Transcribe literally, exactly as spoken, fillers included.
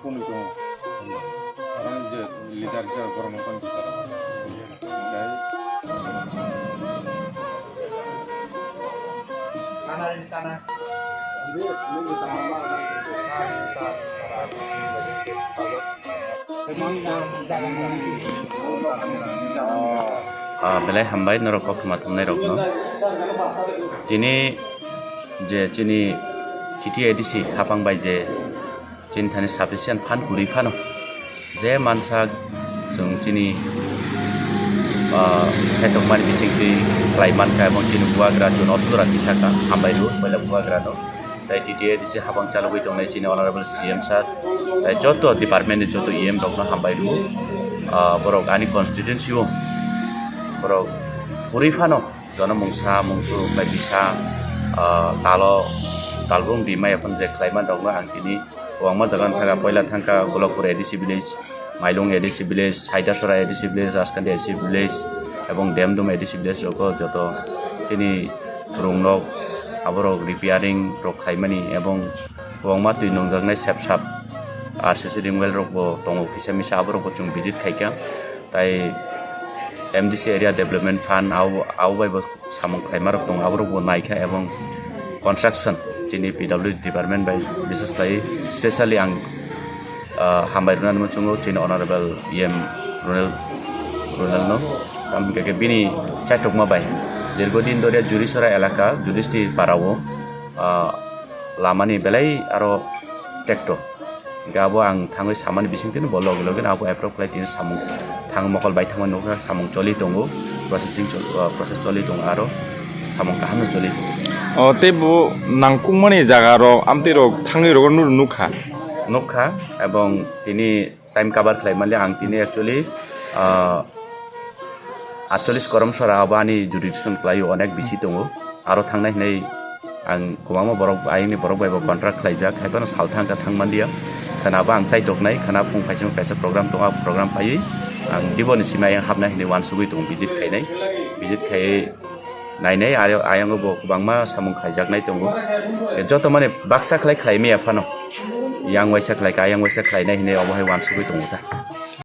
Kunu tongo. Ang je leader je borok nokni leader. Ah, belai hambai norok koktwma thumnai rokno. Tini je chini T T A D C hapang bai je chini thani sufficient phan kwrwi phano, je mansa chwng chini, ah, saitokmani bisingtwi khlai mankha, ebong chini bubagra chwng othugra tisakha, hambai rw puila bubagrano. Tai T T A D C hapang chalogwi tongnai chini honorable C M sir, tai joto department ni joto E M rokno hambai rw. Ah, borok ani constituency o borok kwrwi phano jono mungsa mungsu bai bisa, ah, talo talbung di maya phano je khlai man rokno ang tini kwbangma jaga thangkha, poila thangkha Golokpur A D C village, Mailung A D C village, Saidasora A D C village, Raskandi A D C village, ebong Demdum A D C village rogo joto tini rung rok aborok repairing rok khlaimani ebong kwbangma twi nungjaknai sep sap R C C ring well rok bo tongo kisa misa aborok bo chwng visit khaikha. Tai M D C area development fund abo, abo bai bo samung khlaima rok tongo, aborok bo naikha, ebong construction chini P W D department bai bises khlai specially ang, ah, hambai rwna muchungo chini honorable E M Ronel, Ronel no. Tamni khe bini chaitokma bai dirgo din doria Jurisora elaka Judisti parao, ah, lamani belai aro tekto. Hingke abo ang thangwi samani bisingtwi bo logi logi abo approve khlai tini samung thang mokol bai thangmani nukha samung choli tongo, processing chol-, ah, process choli tongo aro samung kaham no choli tongo. O tei bo nangkukmani jaga rok amtwi rok thangwi rok nukha. Nukha ebong tini time cover khlai mali ang tini actually, ah, atchollis korom sora abo ani jurisdiction khlaio, onek bisi tongo. Aro thangnai hinwi ang kwbangma borok, ayangni borok bai bo contract khlaijak, hai phano sal thangkha thang manliya. Khwna bo ang chaitoknai, khwna phung phaising kaisa program tongo, a program phaiwi ang diboni simi ayang hapnai hinwi uansugwi tongo, visit khainai. Visit khaiwi nainai, ayo-, ayango bo kwbangma samung khaijaknai tongo. Joto mane baksa khlai khlai maya phano, yang waisa khlai kha, yang waisa khlainai hinwi obo hai uansugwi tongo ta.